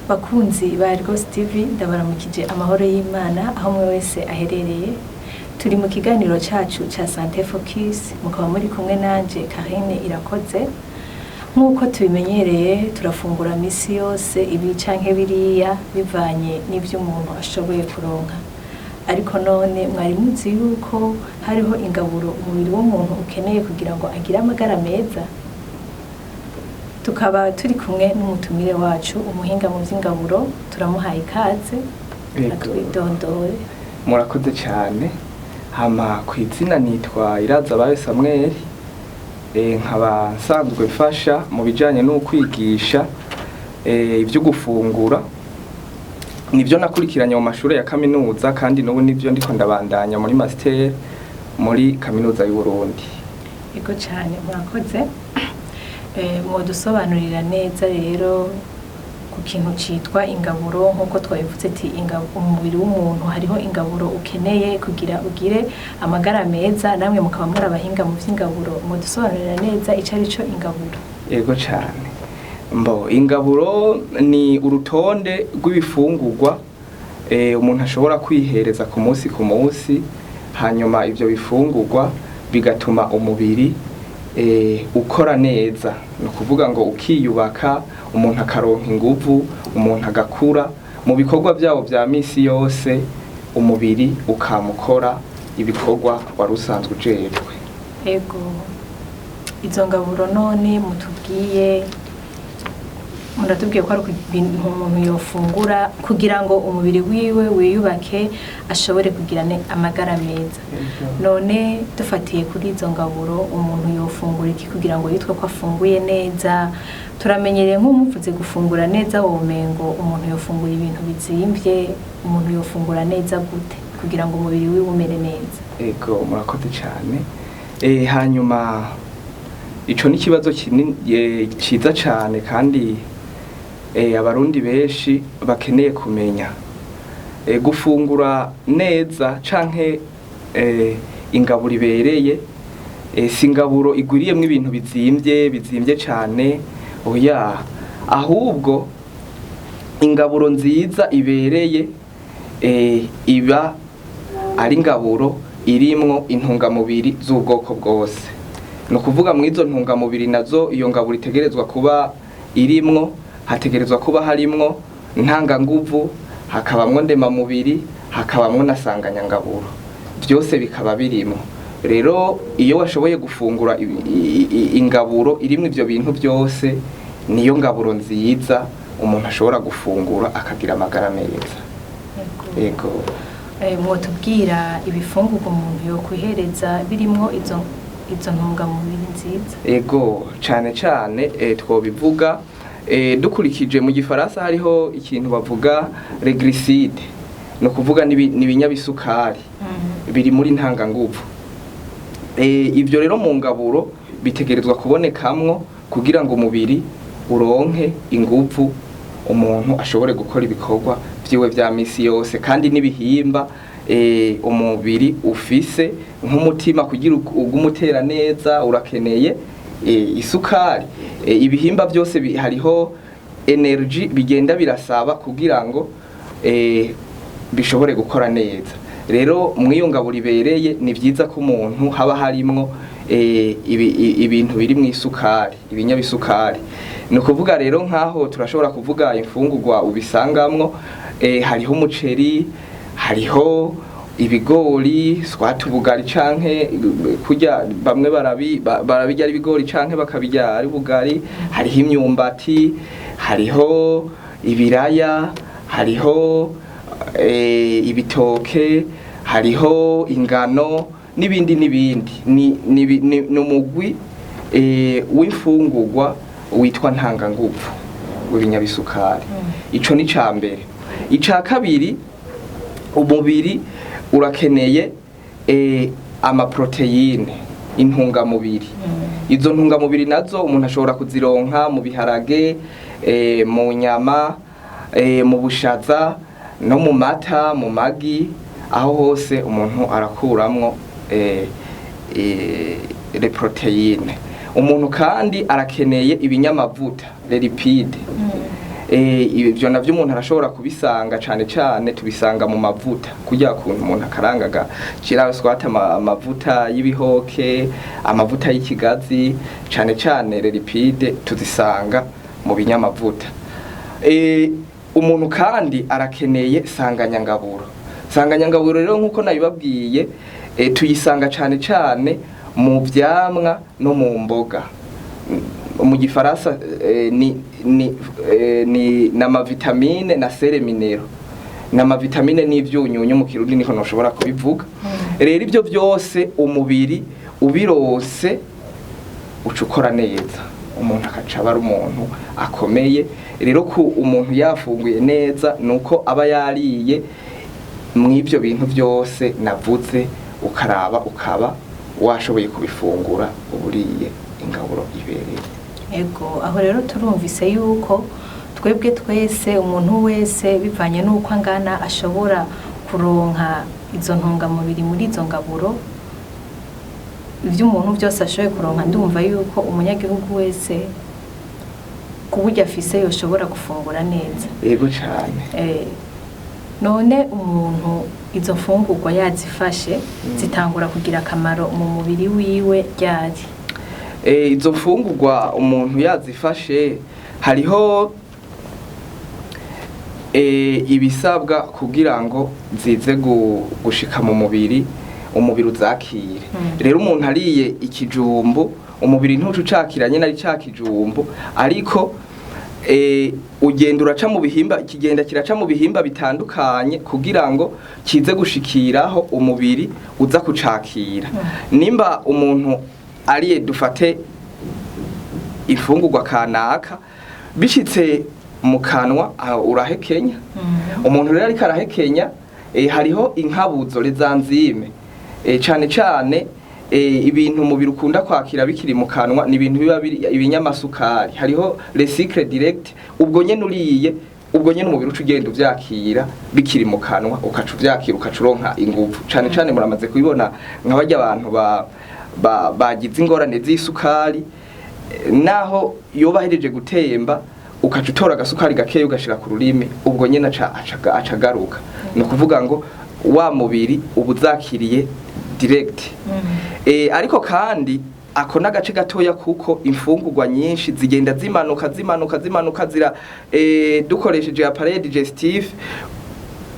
Bakunzi ba Rwose TV, ndabaramukije amahoro y'Imana aho umwe wese aherereye. Turi mu kiganiro cacu ca Santé Focus, mukaba muri kumwe nanje Karine Irakoze. Nk'uko tubimenyereye, turafungura misi yose ibi canke biriya bivanye n'ivyo umuntu ashoboye kuronka. Ariko none mwari muzi yuko hariho ingaburo umubiri w'umuntu ukeneye kugira ngo agire amagara meza? Tukaba turi kumwe n'umutumire wacu, umuhinga mu vy'ingaburo. Turamuhaye ikaze. Yego. Atwidondore. Murakoze cyane. Hama ku izina nitwa Iraza Bayo Samuel, nkaba nsanzwe mfasha mu bijanye no kwigisha ibyo gufungura. Nibyo nakurikiranye mu mashuri ya kaminuza, kandi n'ubu nibyo ndiko ndabandanya muri master muri Kaminuza y'u Burundi. Ego cyane, murakoze. Mwodusobanurira neza rero ku kintu citwa ingaburo? Nk'uko twabivuze ati umubiri w'umuntu hariho ingaburo ukeneye kugira ugire amagara meza, namwe mukaba muri abahinga mu vy'ingaburo. Mwodusobanurira neza ico ari cyo ingaburo? Yego cyane. Mbo ingaburo ni urutonde rw'ibifungurwa umuntu ashobora kwihereza ku munsi ku munsi, hanyuma ibyo bifungurwa bigatuma umubiri ukora neza, ni ukuvuga ngo ukiyubaka, umuntu akaronka inguvu, umuntu agakura mu bikorwa byabo bya misi yose, umubiri ukamukora ibikorwa wari usanzwe ujejwe. Ego, izo ngaburo none mutubwiye, muratubwiye ko ari ibintu umuntu yofungura kugira ngo umubiri wiwe wiyubake, ashobore kugira amagara meza. None dufatiye kuri izo ngaburo, umuntu yofungura iki kugira ngo yitwe ko afunguye neza? Turamenyereye nk'umuvuze gufungura neza, womengo umuntu yofungura ibintu bizimvye. Umuntu yofungura neza gute kugira ngo umubiri wiwe umere neza? Ego, murakoze cyane. Hanyuma ico ni ikibazo kinini, ciza cyane, kandi Abarundi benshi bakeneye kumenya. Gufungura neza canke ingaburo ibereye, si ingaburo igwiriyemwo ibintu bizimvye bizimvye cane, oya. Ahubwo ingaburo nziza ibereye iba ari ingaburo irimwo intungamubiri z'ubwoko bwose. Ni ukuvuga mu izo ntungamubiri nazo iyo ngaburo itegerezwa kuba irimwo, hategerezwa kuba harimwo ntanganguvu, hakabamwo ndemamubiri, hakabamwo na sanganyangaburo, byose bikaba birimwo. Rero iyo washoboye gufungura ingaburo irimwo ivyo bintu byose, niyo ngaburo nziza umuntu ashobora gufungura akagira amagara meza. Ego. Mwotubwira ibifungurwa umuntu yokwihereza birimwo izo ntungamubiri nziza? Ego, cane cane twobivuga dukurikije mu Gifaransa hariho ikintu bavuga les glucides, ni ukuvuga n'ibinyabisukari biri muri ntanganguvu. Ivyo rero mu ngaburo bitegerezwa kubonekamwo kugira ngo umubiri uronke inguvu, umuntu ashobore gukora ibikorwa vyiwe vya misi yose, kandi n'ibihimba umubiri ufise nk'umutima, kugira ugumutera neza urakeneye isukari. Ibihimba byose hariho energy bigenda birasaba kugira ngo bishobore gukora neza. Rero mw'iyo ngaburo ibereye ni vyiza ko umuntu haba harimwo ibintu biri mu isukari, ibinyabisukari. Ni ukuvuga rero nk'aho turashobora kuvuga imfungurwa ubisangamwo, hariho umuceri, hariho ibigori, swat ubugari canke kurya bamwe barabirya ari ibigori canke bakabirya ari ubugari, hariho imyumbati, hariho ibiraya, hariho ibitoke, hariho ingano n'ibindi n'ibindi. Ni umugwi w'imfungurwa witwa ntanganguvu w'ibinyabisukari. Ico ni ca mbere. Ica kabiri, umubiri urakeneye amaprotéines, intungamubiri. Izo ntungamubiri nazo umuntu ashobora kuzironka mu biharage, mu nyama, mu bushaza, no mu mata, mu magi. Aho hose umuntu arakuramwo les protéines. Umuntu kandi arakeneye ibinyamavuta, les lipides. Ibyo navyo umuntu arashobora kubisanga, cane cane tubisanga mu mavuta, kurya kuntu umuntu akarangaga shira swata amavuta y'ibihoke, amavuta y'ikigazi. Cane cane lipide tuzisanga mu binyamavuta. Umuntu kandi arakeneye sanganyangaburo. Sanganyangaburo rero, nk'uko nabibabwiye, tuyisanga cane cane mu vyamwa no mu mboga. Mu gifaransa ni n'amavitamine na sels minéraux, n'amavitamine n'ivyunyunyu mu Kirundi, niko noshobora kubivuga. Rero ibyo byose umubiri ubirose uca ukora neza, umuntu akaca aba ari umuntu akomeye. Rero ku umuntu yafunguye neza nuko aba yariye mw'ibyo bintu byose navuze, ukaraba ukaba washoboye kubifungura, uba uriye ingaburo ibereye. Ego, aho rero turumvise yuko twebwe twese, umuntu wese bivanye n'uko angana, ashobora kuronka izo ntungamubiri muri izo ngaburo. Ibyo umuntu byose ashoboye kuronka, ndumva yuko umunyagihugu wese ku buryo afise yoshobora gufungura neza. Yego cane. None umuntu izo mfungurwa yazifashe, zitangura kugira akamaro mu mubiri wiwe ryari? Izo mfungurwa umuntu yazifashe, hariho ibisabwa kugira ngo zize gushika mu mubiri, umubiri uzakire. Rero umuntu ariye ikijumbu, umubiri ntuca ucakira nyene ari ca kijumbu, ariko ugenda uraca mu bihimba, kigenda kiraca mu bihimba bitandukanye kugira ngo kize gushikiraho umubiri uza kucakira. Nimba umuntu ariye, dufate imfungurwa kanaka, bishitse mu kanwa, urahekenya. Umuntu rero ariko arahekenya, hariho inkabuzo, les enzymes, cane cane ibintu umubiri ukunda kwakira bikiri mu kanwa ni ibintu biba biri ibinyamasukari. Hariho les sucres direct, ubwo nyene uriye, ubwo nyene umubiri uca ugenda uvyakira bikiri mu kanwa, ukaca uvyakira, ukaca uronka inguvu. Cane cane muramaze kubibona nka barya abantu bagize ingorane z'isukari, naho yoba ahejeje gutemba, ukaca utora agasukari gakeya ugashira ku rurimi, ubwo nyene aca agaruka. Ni ukuvuga ngo wa mubiri uba uzakiriye direct. Ariko kandi ako n'agace gatoya, kuko imfungurwa nyinshi zigenda zimanuka, zimanuka, zimanuka, zira dukoresheje appareil digestif.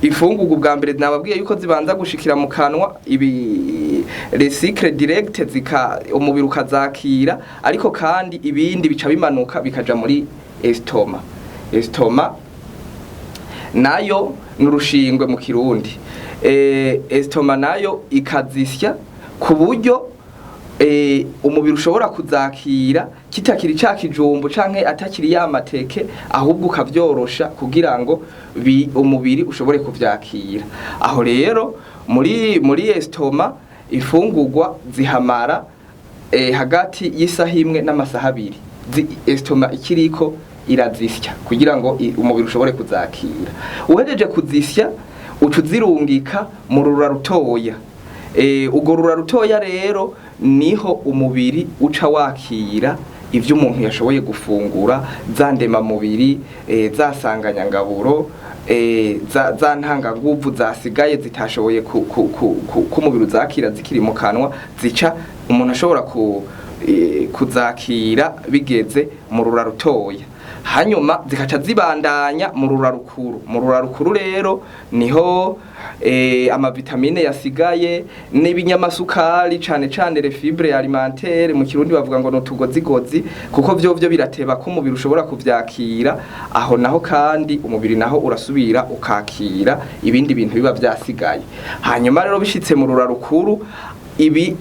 Imfungurwa ubwa mbere nababwiye yuko zibanza gushikira mu kanwa, ibi les sucres direct zika umubiri ukazakira, ariko kandi ibindi bica bimanuka bikaja muri estomac. Estomac nayo ni urushingwe mu Kirundi. Estomac nayo ikazisya ku buryo umubiri ushobora kuzakira kitakiri ca kijumbu canke atakiri ya mateke, ahubwo ukavyorosha kugira ngo umubiri ushobore kuvyakira. Aho rero muri estomac ifungurwa zihamara hagati y'isaha 1 n'amasaha 2, estomac ikiriko irazisya kugira ngo umubiri ushobore kuzakira. Uhejeje kuzisya, uca uzirungika mu rura rutoya. Urwo rura rutoya rero niho umubiri uca wakira ivyo umuntu yashoboye gufungura, za ndemamubiri, za sanganyangaburo, za ntanganguvu zasigaye zitashoboye ku umubiri uzakira zikiri mu kanwa, zica umuntu ashobora kuzakira bigeze mu rura rutoya, hanyuma zikaca zibandanya mu rura rukuru. Mu rura rukuru rero niho amavitamine yasigaye n'ibinyamasukari, cane cane les fibres alimentaires, mu Kirundi bavuga ngo nutugozigozi, kuko vyo birateba ko umubiri ushobora kuvyakira. Aho naho kandi umubiri naho urasubira ukakira ibindi bintu biba vyasigaye. Hanyuma rero bishitse mu rura rukuru, ibi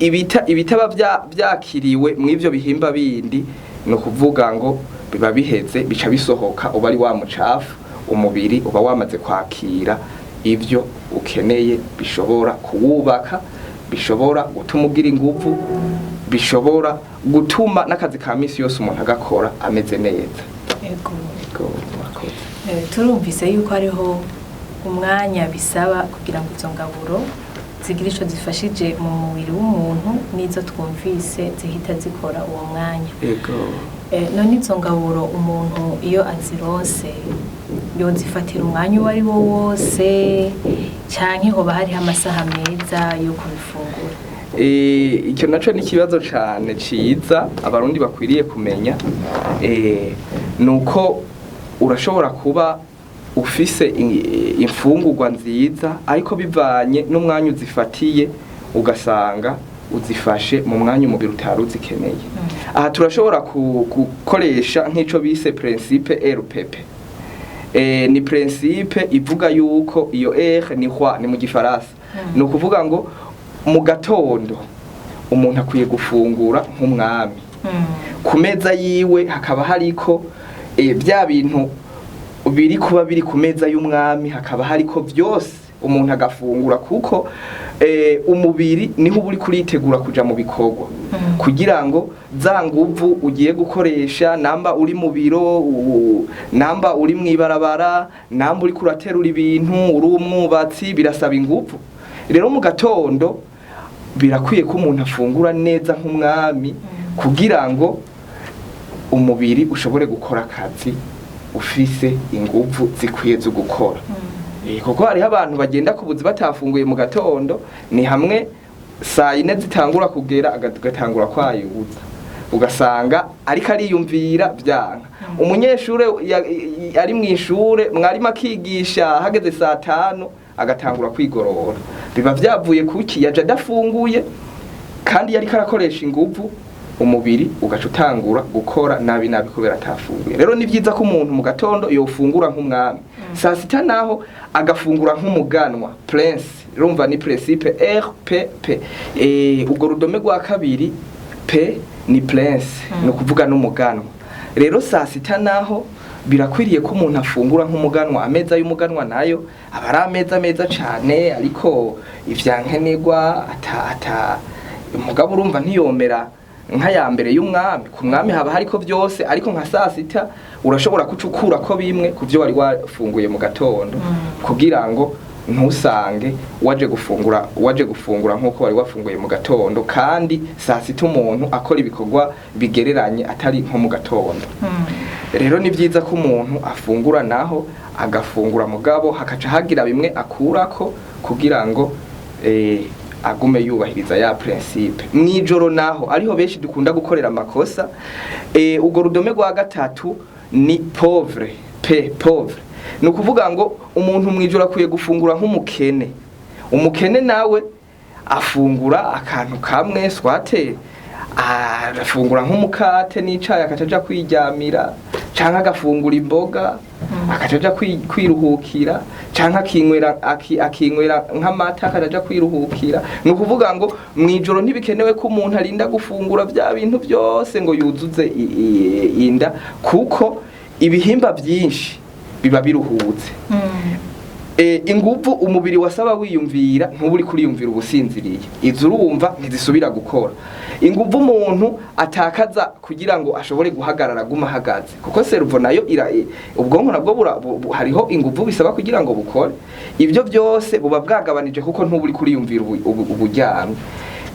ibitaba vyakiriwe mw'ivyo bihimba bindi, ni ukuvuga ngo biba biheze, bica bisohoka, uba ari wa mucafu. Umubiri uba wamaze kwakira ivyo ukeneye bishobora kuwubaka, bishobora gutuma ugira inguvu, bishobora gutuma n'akazi ka misi yose umuntu agakora ameze neza. Ego. Ego, murakoze. Turumvise yuko hariho umwanya bisaba kugira ngo izo ngaburo Zigira ico zifashije mu mubiri w'umuntu n'izo twumvise zihita zikora uwo mwanya. Ego. None izo ngaburo umuntu iyo azironse yozifatira umwanya uwo ari wo wose, canke hoba hariho amasaha meza yo kubifungura? Icyo naco ni ikibazo cane ciza abarundi bakwiriye kumenya. Nuko urashobora kuba ufise imfungurwa nziza, ariko bivanye n'umwanya uzifatiye ugasanga uzifashe mu mwanya umubiri utari uzikeneye. Aha turashobora gukoresha nk'ico bise principe RPP. Ni principe ivuga yuko iyo R ni roi, ni mu gifaransa. Ni ukuvuga ngo mu gatondo umuntu akwiye gufungura nk'umwami. Ku meza yiwe hakaba hariko bya bintu biri kuba biri ku meza y'umwami, hakaba hariko byose, umuntu agafungura, kuko umubiri niho uba uri kuritegura kuja mu bikorwa, kugira ngo za nguvu ugiye gukoresha, namba uri mu biro, namba uri mw'ibarabara, namba uri kuraterura ibintu, uri umwubatsi, birasaba inguvu. Rero mu gatondo birakwiye ko umuntu afungura neza nk'umwami, kugira ngo umubiri ushobore gukora akazi ufise inguvu zikwiye zo gukora. Kuko hariho abantu bagenda ku buzi batafunguye mu gatondo, ni hamwe saa yine zitangura kugera agatangura kwayuza, ugasanga ariko ariyumvira byanka. Umunyeshure ari mu ishure, mwarimu akigisha, hageze saa tanu agatangura kwigorora. Biba vyavuye kuki? Yaje adafunguye, kandi yariko arakoresha inguvu, umubiri ugaca utangura gukora nabi nabi kubera atafunguye. Rero ni byiza ko umuntu mu gatondo yofungura nk'umwami, saa sita naho agafungura nk'umuganwa, prince. Urumva ni principe RPP. Ubwo rudome rwa kabiri P ni prince, ni ukuvuga n'umuganwa. Rero saa sita naho birakwiriye ko umuntu afungura nk'umuganwa. Ameza y'umuganwa nayo aba ari ameza meza cane, ariko ivyankenerwa ata umugabo urumva ntiyomera nk'aya mbere y'umwami. Ku mwami haba hariko byose, ariko nka saa sita urashobora kucukura ko bimwe ku byo wari wafunguye mu gatondo, kugira ngo ntusange waje gufungura nk'uko wari wafunguye mu gatondo, kandi saa sita umuntu akora ibikorwa bigereranye atari nko mu gatondo. Rero ni byiza ko umuntu afungura, naho agafungura mugabo hakaca hagira bimwe akurako kugira ngo agume yubahiriza ya principe. Mwijoro naho ariho benshi dukunda gukorera amakosa. Ubwo rudome rwa gatatu ni pauvre, P, pauvre. Ni ukuvuga ngo umuntu mwijoro akwiye gufungura nk'umukene. Umukene nawe afungura akantu kamwe, soit arafungura nk'umukate n'icayi akaca aja kwiryamira, canke agafungura imboga akaca aja kwiruhukira, canke akinywera nk'amata akaca aja kwiruhukira. Ni ukuvuga ngo mw'ijoro ntibikenewe ko umuntu arinda gufungura vya bintu byose ngo yuzuze inda, kuko ibihimba byinshi biba biruhutse. Inguvu umubiri wasaba wiyumvira ntuba uri kuriyumvira, ubusinziriye, izo urumva ntizisubira gukora. Inguvu umuntu atakaza kugira ngo ashobore guhagarara, aguma ahagaze, kuko cerveau nayo ubwonko nabwo hariho inguvu bisaba kugira ngo bukore, ibyo byose buba bwagabanije kuko ntuba uri kuriyumvira uburyamye.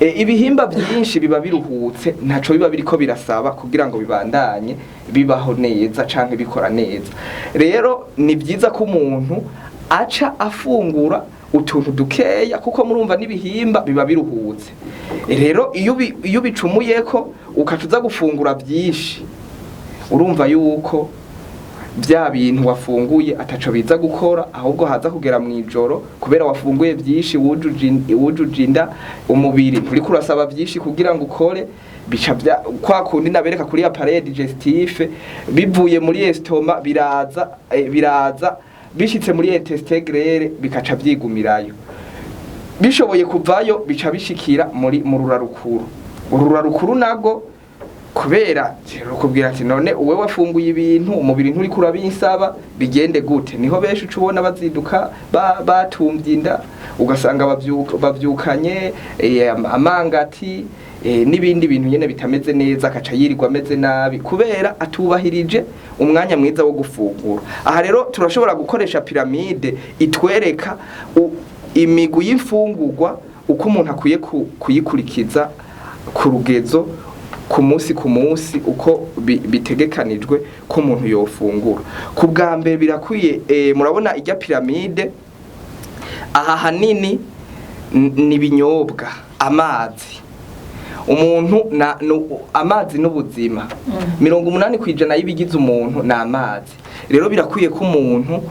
Ibihimba byinshi biba biruhutse, ntaco biba biriko birasaba kugira ngo bibandanye bibaho neza canke bikora neza. Rero ni byiza ko umuntu aca afungura utuntu dukeya, kuko murumva n'ibihimba biba biruhutse. Rero iyo ubicumuyeko ukaca uza gufungura byinshi, urumva yuko bya bintu wafunguye ataco biza gukora, ahubwo haza kugera mu ijoro, kubera wafunguye byinshi wujuje inda, umubiri nturiko urasaba byinshi kugira ngo ukore, bica bya kwa kundi nabereka kuri appareil digestif, bivuye muri estomac biraza bishitse muri intestin grêle bikaca vyigumirayo. Bishoboye kuvayo bica bishikira mu rura rukuru. Urura rukuru nago kubera rukubwira ati: "None uwe wafunguye ibintu, umubiri nturi kurabinsaba, bigende gute?" Niho benshi uca ubona bazinduka batumvye inda, ugasanga bavyukanye amangati n'ibindi bintu nyene bitameze neza, akaca yirirwa ameze nabi kubera atubahirije umwanya mwiza wo gufungura. Aha rero turashobora gukoresha pyramide itwereka imigwi y'imfungurwa. Uko umuntu akwiye kuyikurikiza ku rugezo ku munsi ku munsi, uko bitegekanijwe ko umuntu yofungura. Ku bwa mbere birakwiye, murabona ijya piramide aha, hanini ni ibinyobwa, amazi. Umuntu na, amazi n'ubuzima. 80% y'ibigize umuntu ni amazi. Rero birakwiye ko umuntu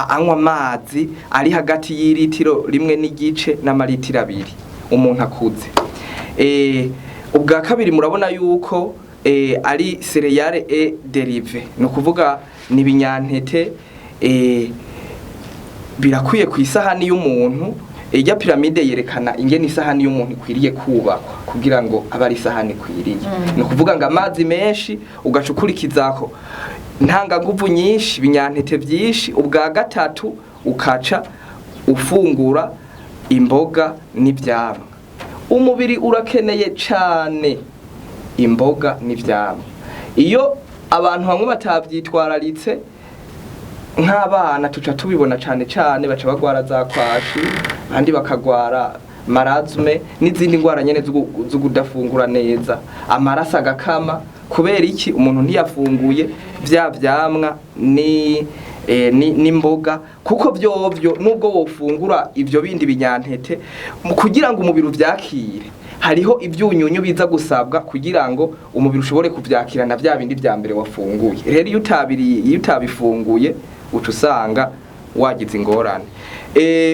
anywa amazi ari hagati y'iritiro 1.5 n'amaritiro 2, umuntu akuze. Ubwa kabiri, murabona yuko ari céréales et dérivés, ni ukuvuga ni ibinyantete. Birakwiye ku isahani y'umuntu. Ijya piramide yerekana ingene isahani y'umuntu ikwiriye kubakwa kugira ngo abe ari isahani ikwiriye. Ni ukuvuga ngo amazi menshi, ugaca ukurikizako ntanganguvu nyinshi, ibinyantete byinshi, ubwa gatatu ukaca ufungura imboga n'ivyamwa. Umubiri urakeneye cane imboga n'ivyamwa. Iyo abantu bamwe batavyitwararitse, nk'abana tuca tubibona cane cane, baca bagwara za kwashi, abandi bakagwara marasme n'izindi ndwara nyene zo kudafungura neza, amaraso agakama. Kubera iki? Umuntu ntiyafunguye vya vyamwa ni n'imboga, kuko vyovyo nubwo wofungura ivyo bindi binyantete, kugira ngo umubiri uvyakire hariho ivyunyunyu biza gusabwa kugira ngo umubiri ushobore kuvyakira na vya bindi vya mbere wafunguye. Rero iyo utabiriye, iyo utabifunguye, uca usanga wagize ingorane.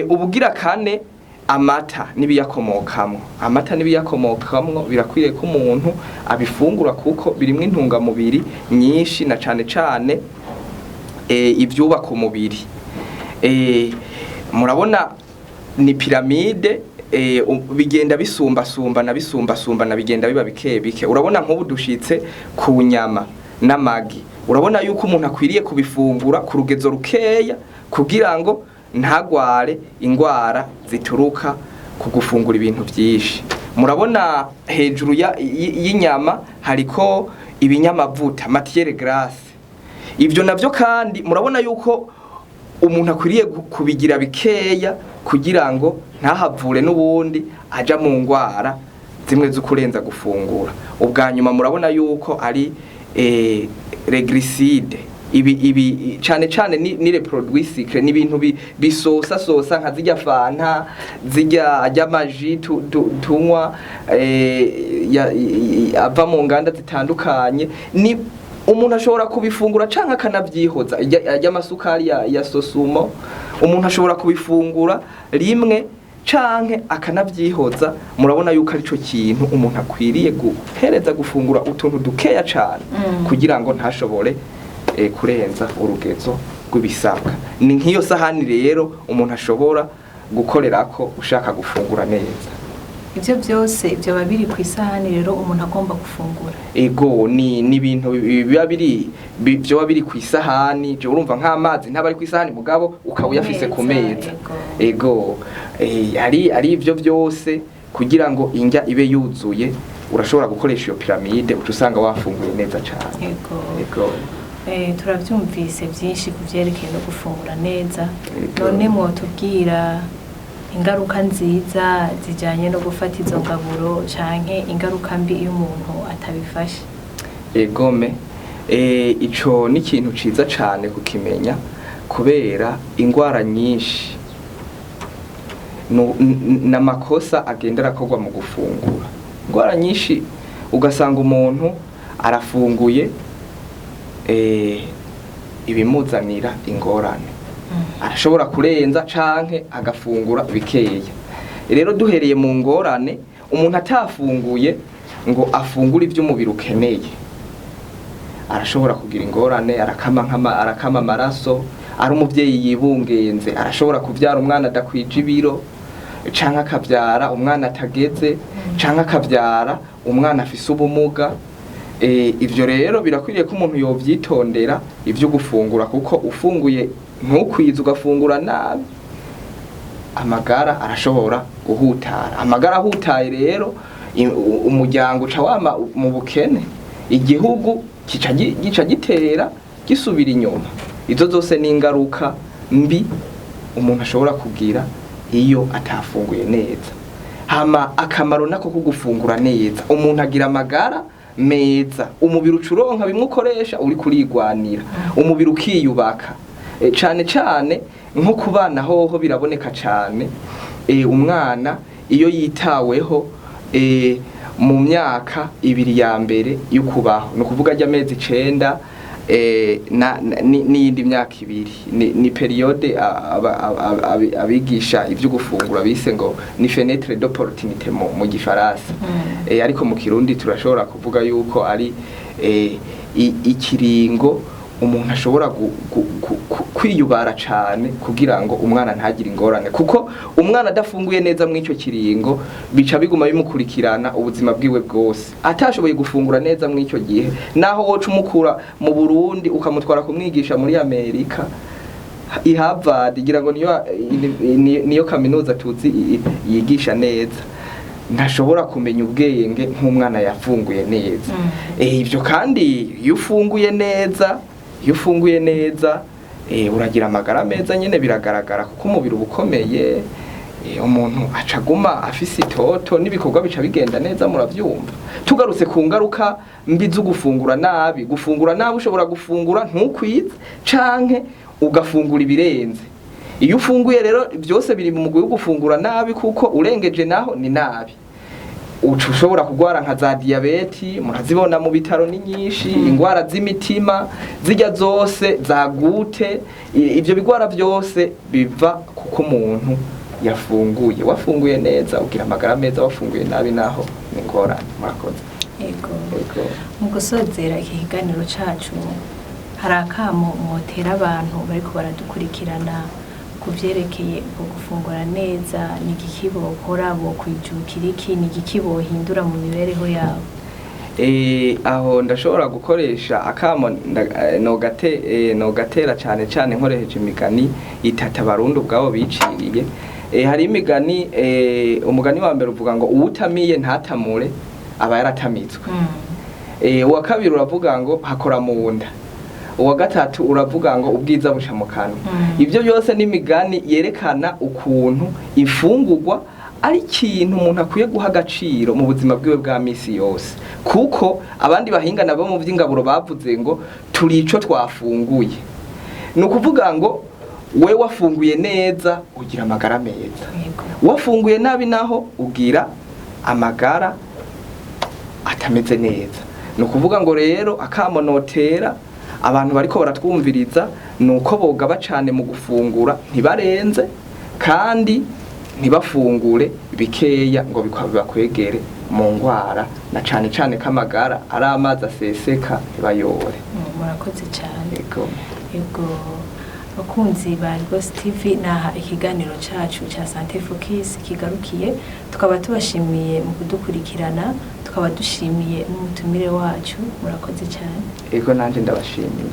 Ubugira kane, amata n'ibiyakomokamwo. Amata n'ibiyakomokamwo birakwiriye ko umuntu abifungura, kuko birimwo intungamubiri nyinshi, na cane cane ivyubaka umubiri. Murabona ni piramide, bigenda bisumbasumbana, bisumbasumbana, bigenda biba bike bike. Urabona nk'ubu dushitse ku nyama n'amagi. Urabona yuko umuntu akwiriye kubifungura ku rugezo rukeya kugira ngo ntagware ingwara zituruka ku gufungura ibintu byinshi. Murabona hejuru y'inyama hariko ibinyamavuta, matière grasse. Ibyo navyo kandi murabona yuko umuntu akwiriye kubigira bikeya kugira ngo ntahavure n'ubundi aja mu ngwara zimwe zo kurenza gufungura. Ubwa nyuma, murabona yuko ari les glucides. Ibi cane cane ni les produits sucrés, ni ibintu bisosa sosa, nka zirya fanta, zirya ajya tunywa ava mu nganda zitandukanye. Ni umuntu ashobora kubifungura canke akanavyihoza. Ajya amasukari ya sosumo, umuntu ashobora kubifungura rimwe canke akanavyihoza. Murabona yuko arico kintu umuntu akwiriye guhereza gufungura utuntu dukeya cane kugira ngo ntashobore kurenza urugezo rw'ibisabwa. Ni nk'iyo sahani rero umuntu ashobora gukorerako ushaka gufungura neza. Ibyo byose byaba biri ku isahani rero umuntu agomba gufungura? Ego, ni ibintu biba biri byoba biri ku isahani. Je urumva nk'amazi ntaba ari ku isahani, mugabo ukaba uyafise ku meza. Ego, ari ivyo byose kugira ngo indya ibe yuzuye. Urashobora gukoresha iyo piramide, uca usanga wafunguye neza cyane. Ego. Turabyumvise byinshi ku byerekeye no gufungura neza. Ego. None mwotubwira ingaruka nziza zijyanye no gufata izo ngaburo canke ingaruka mbi iyo umuntu atabifashe? Egome, ico ni ikintu ciza cane kukimenya, kubera ingwara nyinshi n'amakosa agenda arakorwa mu gufungura. Ingwara nyinshi ugasanga umuntu arafunguye ibimuzanira ingorane, arashobora kurenza canke agafungura bikeya. Rero duhereye mu ngorane, umuntu atafunguye ngo afungure ivyo umubiri ukeneye, arashobora kugira ingorane, arakama arakama amaraso. Ari umuvyeyi yibungenze, arashobora kuvyara umwana adakwije ibiro, canke akavyara umwana atageze, canke akavyara umwana afise ubumuga. Ivyo rero birakwiriye ko umuntu yovyitondera ivyo gufungura, kuko ufunguye ntukwize, ugafungura nabi, amagara arashobora guhutara. Amagara ahutaye rero, umuryango uca wama mu bukene, igihugu gica gitera gisubira inyuma. Izo zose ni ingaruka mbi umuntu ashobora kugira iyo atafunguye neza. Hama akamaro nako ko gufungura neza, umuntu agira amagara meza, umubiri ucuronka bimwe ukoresha uri kurigwanira, umubiri ukiyubaka. Cane cane nko ku bana hoho biraboneka cane. Umwana iyo yitaweho mu myaka 2 ya mbere y'ukubaho, ni ukuvuga ajya amezi 9 n'iyindi myaka 2, ni periode abigisha ivyo gufungura bise ngo ni fenêtre d'opportunité mu gifaransa. Ariko mu Kirundi turashobora kuvuga yuko ari ikiringo umuntu ashobora kwiyubara cane kugira ngo umwana ntagire ingorane, kuko umwana adafunguye neza mw'ico kiringo bica biguma bimukurikirana ubuzima bwiwe bwose. Atashoboye gufungura neza mw'ico gihe, naho woca umukura mu Burundi ukamutwara kumwigisha muri Amerika i Harvard, ngira ngo niyo kaminuza tuzi yigisha neza, ntashobora kumenya ubwenge nk'umwana yafunguye neza. Ibyo kandi iyo ufunguye neza uragira amagara meza nyene, biragaragara kuko umubiri uba ukomeye. Umuntu aca aguma afise itoto n'ibikorwa bica bigenda neza, muravyumva. Tugarutse ku ngaruka mbi zo gufungura nabi, gufungura nabi ushobora gufungura ntukwize canke ugafungura ibirenze. Iyo ufunguye rero byose biri mu mugwi wo gufungura nabi, kuko urengeje naho ni nabi, uca ushobora kugwara nka za diyabeti, murazibona mu bitaro ni nyinshi, ingwara z'imitima zijya zose za gute, ivyo bigwara byose biva kuko umuntu yafunguye. Wafunguye neza ugira amagara meza, wafunguye nabi naho ni ingorane. Murakoze. Yego. Yego. Mu gusozera iki kiganiro cacu, hari akamo mwotera abantu bariko baradukurikirana ku vyerekeye ubwo gufungura neza? Ni igiki bokora, bokwijukira iki, ni igiki bohindura mu mibereho yabo? Aho ndashobora gukoresha akamo nogatera cane cane nkoresheje imigani itatu Abarundi ubwabo biciriye. Hari imigani, umugani wa mbere uvuga ngo uwutamiye ntatamure aba yaratamitswe. Uwa kabiri uravuga ngo hakora mu nda. Uwa gatatu uravuga ngo ubwiza buca mu kanwa. Ibyo byose ni imigani yerekana ukuntu imfungurwa ari ikintu umuntu akwiye guha agaciro mu buzima bwiwe bwa misi yose, kuko abandi bahinga nabo mu by'ingaburo bavuze ngo turi ico twafunguye. Ni ukuvuga ngo we wafunguye neza ugira amagara meza, wafunguye nabi naho ugira amagara atameze neza. Ni ukuvuga ngo rero akamonotera abantu bariko baratwumviriza ni uko bogaba cane mu gufungura, ntibarenze kandi ntibafungure bikeya ngo bibakwegere mu ngwara, na cane cane ko amagara ari amazi aseseka, ntibayore. Murakoze cyane. Yego. Yego, bakunzi ba Rwose TV, naha ikiganiro cacu ca Santé Focus kigarukiye. Tukaba tubashimiye mu kudukurikirana, tukaba dushimiye n'umutumire wacu. Murakoze cyane. Ego, nanje ndabashimiye.